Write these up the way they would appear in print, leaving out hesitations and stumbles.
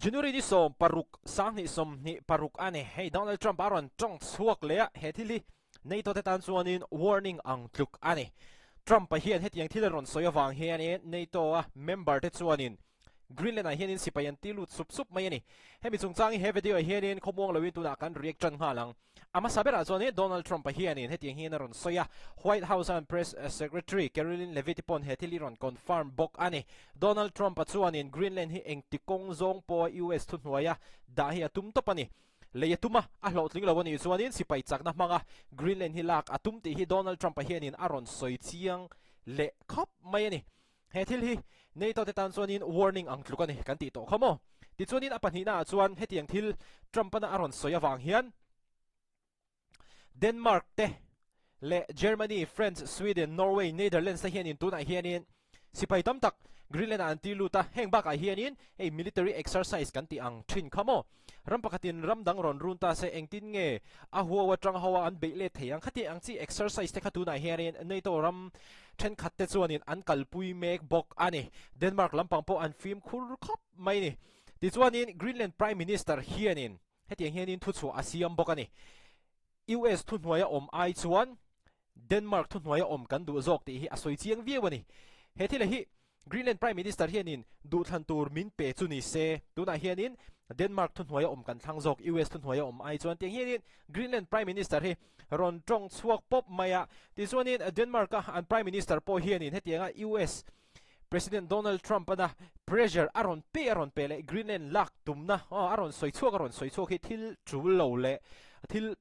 January ni 16, 2026 a ni. Hei Donald Trump a rawn tawng chhuak leh a, he thil hi NATO te tan chuanin warning ang tluk a ni. Trump-a hian hetiang thil a rawn sawi avang hianin NATO a member te chuanin Greenland ah hianin sipai an ti lut sup sup mai a ni. Hemi chungchang hi he video ah hianin khawmuang loin tunah kan react tan nghal ang. A hmasa berah chuan Donald Trump-a hianin hetiang hian a rawn sawi a, White House-a an Press Secretary Karoline Leavitt pawn he thil hi rawn confirm bawk a ni. Donald Trump-a chuanin Greenland hi engti kawng zawng pawha US thuhnuaia dah hi a tum tawp a ni. Lei a tum a, a hlawhtling lo a nih chuanin sipai chakna hmanga Greenland hi lak a tum tih hi Donald Trump-a hianin a rawn sawi chiang leh khawp mai a ni. He thil hi NATO te tan chuanin warning ang tluk a ni kan tih tawh kha maw? Tichuanin a pahnihna ah chuan hetiang thil Trump-ana a rawn sawi avang hian Denmark te leh Germany, France, Sweden, Norway, Netherlands te hianin tunah hianin sipai tam tak Greenland ah an ti lut a, heng bakah hianin hei military exercise kan tih ang thin kha maw? Ram pakhatin ram dang rawn run ta se engtin nge a huau atang ho a an beih let thei ang? Khati ang chi exercise te kha tunah hianin NATO ram thenkhat te chuanin an kalpui mek bawk a ni. Denmark lampang pawh an fimkhur khawp mai ni. Tichuanin Greenland Prime Minister hianin hetiang hianin thuchhuah a siam bawk a ni. US thuhnuaia awm ai chuan Denmark thuhnuaia awm kan duh zawk tih hi a sawi chiang viau a ni. He thila hi Greenland Prime Minister hianin duhthlan tur min pe chu ni se, tunah hianin Denmark thuhnuaia awm kan thlang zawk US thuhnuaia awm ai chuan tiang hianin Greenland Prime Minister hi rawn tawng chhuak pawp mai a. Tichuanin Denmark-a an Prime Minister pawh hianin hetianga US President Donald Trump-ana pressure a rawn pe a rawn pe leh Greenland lak tumna a rawn sawi chhuak a rawn sawi chhuak hi thil tul lo leh thil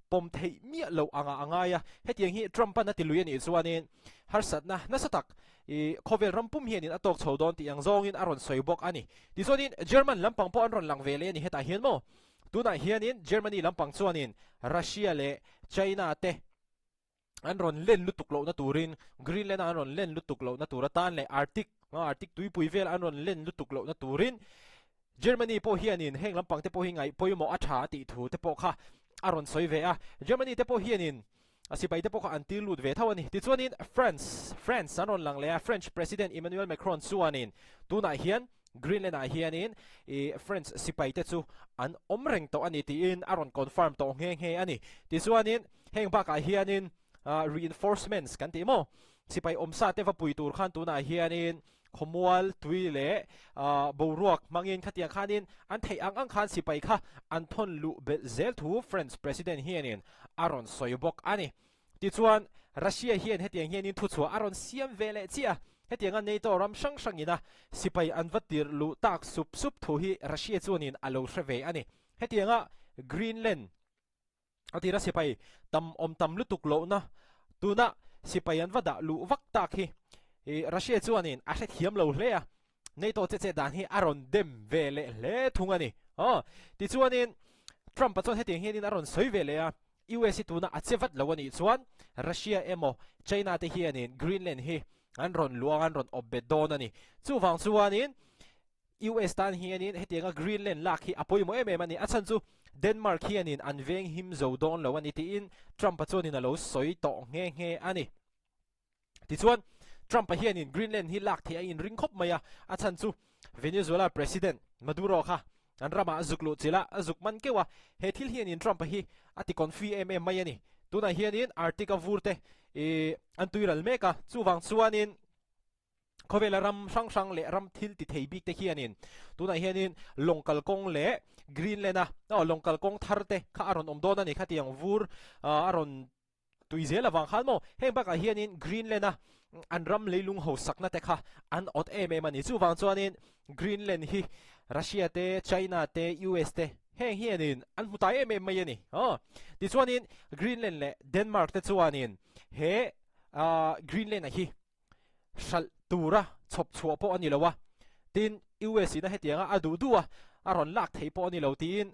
pawm theih miah loh angah a ngai a, hetiang hi Trump-an a ti lui a nih chuanin harsatna nasa tak i khawvel ram pum hianin a tawk chho dawn tih ang zawngin a rawn sawi bawk a ni. Tichuanin German lampang pawh an rawn lang ve leh a ni hetah hian maw? Tunah hianin Germany lampang chuanin Russia leh China te an rawn len lutuk lohna turin Greenland-a an rawn len lutuk lohna tur atan leh Arctic, Arctic tuipui vel an rawn len lutuk lohna turin Germany pawh hianin heng lampang te pawh hi ngaih pawimawh a tha a tih thu te pawh kha a rawn sawi ve a. Germany te pawh hianin a sipai te pawh kha an tir lut ve tho a ni. Tichuanin France, France an rawn lang leh a, French President Emmanuel Macron chuanin tunah hian Greenland ah hianin i French sipai te chu an awm reng tawh a ni tiin a rawn confirm tawh nghe nghe a ni. Tichuanin heng bakah hianin reinforcements kan tih maw? Sipai awmsa te va pui tur khan tunah hianin Khawmual, tui leh boruak hmangin khatiang khanin an theih ang ang khan sipai kha an thawn luh belh zel thu French President hianin a rawn sawi bawk a ni. Tichuan, Russia hian hetiang hianin thuchhuah a rawn siam ve leh chiah a, hetianga NATO ram hrang hrangina sipai an va tirh luh tak sup sup thu hi Russia chuanin a lo hre ve a ni. Hetianga Greenland A tira sipai tam awm tam lutuk lohna tuna sipai an va dah luh vak tak hi Russia chuanin a hrethiam lo hle a, NATO che che dan hi a rawn dem ve leh hle thung a ni. Aw, tichuanin Trump-a chuan hetiang hianin a rawn sawi ve leh a, US hi tuna a che vat lo a nih chuan Russia emaw China te hianin Greenland hi an rawn luang an rawn awp bet dawn a ni. Chuvang chuanin US tan hianin hetianga Greenland lak hi a pawimawh em em a ni. A chhan chu Denmark hianin an veng him zo dawn lo a ni tiin Trump-a chuanin a lo sawi tawh nghe nghe a ni. Tichuan, Trump-a hianin Greenland hi lak theih a inring khawp mai a, a chhan chu Venezuela President Maduro kha an ramah a zuk luh chilh a, a zuk man keuh a. He thil hianin Trump-a hi a ti confi em em mai a ni. Tunah hianin Arctic-a vur te an tuiral mek a, chuvang chuanin Khawvela ram hrang hrang leh ram thil ti thei bik te hianin tunah hianin lawng kalkawng leh Greenland a aw lawng kalkawng thar te kha a rawn awm dawn a ni khatiang vur a rawn tui zel avang khan maw heng bakah hianin Greenland a an ram leilung hausakna te kha an awt em em a ni chuvang chuanin Greenland hi Russia te China te US te heng hianin an hmu tai em em mai a ni aw tichuanin Greenland leh Denmark te chuanin he Greenland a hi hralh tura chhawp chhuah pawh a ni lo a, tin US ina hetianga a duh duh a, a rawn lak theih pawh a ni lo tiin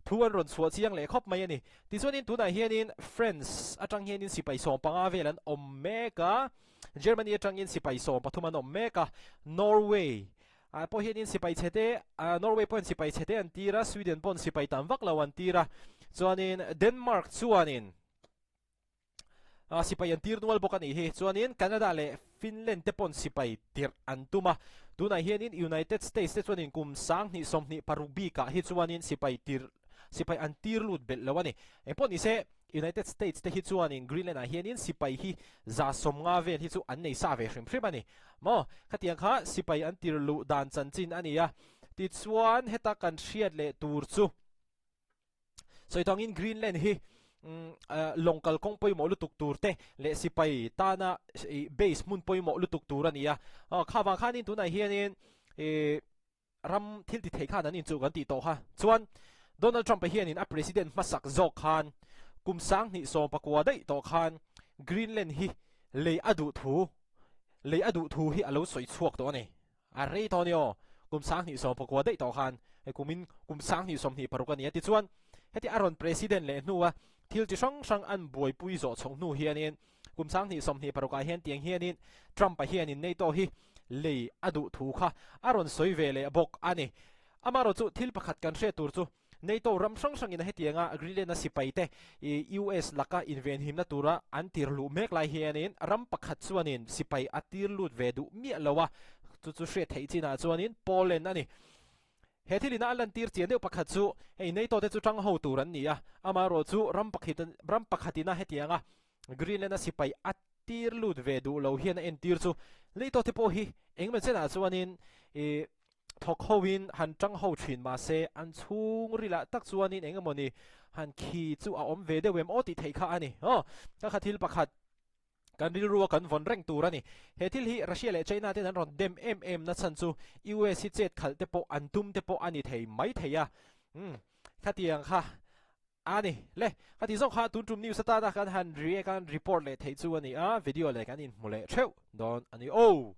thu an rawn chhuah chiang leh khawp mai a ni. Tichuanin tunah hianin France atang hianin sipai 15 vel an awm mek a, Germany atangin sipai 13 an awm mek a, Norway ah pawh hianin sipai chhe te, Norway pawhin sipai chhe te an tir a, Sweden pawhin sipai tam vak lo an tir a, chuanin Denmark chuanin. Sipai an tir nual bawk a nih hi. Chuanin Canada leh Finland te pawn sipai tirh an tum a. Tunah hianin United States te chuanin kum 2026 bikah hi chuanin sipai tirh sipai an tir lut belh lo a ni. Engpawh nise United States te hi chuanin Greenland ah hianin sipai hi 150 vel hi chu an nei sa ve hrim hrim a ni. Maw? Khatiang kha sipai an tir luh dan chanchin a ni a. Tichuan heta kan hriat leh tur chu. Sawi tawngin Greenland hi lawng kalkawng pawimawh lutuk tur te leh sipai tana base hmun pawimawh lutuk tur a ni a. Kha vang khanin tunah hianin ram thil ti thei khan an inchuh kan tih tawh kha. Chuan Donald Trump-a hianin a president hmasak zawk khan kum 2019 daih tawh khan Greenland hi lei a duh thu lei a duh thu hi a lo sawi chhuak tawh a ni. A rei tawh a ni aw, kum 2019 daih tawh khan hei kumin kum 2026 a ni a. Tichuan, heti a rawn President leh hnua thil chi hrang hrang an buaipui zawh chhoh hnu hianin kum 2026 ah hian tiang hianin Trump-a hianin NATO hi lei a duh thu kha a rawn sawi ve leh bawk a ni. Amaherawh chu thil pakhat kan hriat tur chu NATO ram hrang hrangin hetianga Greenland-a sipaite US laka invenhimna tura an tir luh mek lai hianin ram pakhat chuanin sipai a tir lut ve duh miah lo a, chu chu hriat theih chinah chuanin Poland a ni. He thil ina a lantir chian deuh pakhat chu hei NATO te chu tang ho tur an ni a, amaherawh chu ram ram pakhatina hetianga Greenland-a sipai a tir lut ve duh lo hian a entir chu NATO te pawh hi engemaw chenah chuanin ih Thawk hoin han tang ho thin mahse an chhungrilah tak chuanin eng emawni han khi chu a awm ve deuh em aw tih theih kha a ni. Aw, ka kha thil pakhat kan rilrua kan vawn reng tur a ni. He thil hi Russia leh China ten an rawn dem em em na chhan chu US hi chet khalh te pawh an tum te pawh a ni thei mai thei a. Umm, khatiang kha a ni. Le, khati zawk kha tun tum news atana kan han react a, report leh theih chu a ni a, video leh kan inhmu leh theuh dawn a ni. Aw!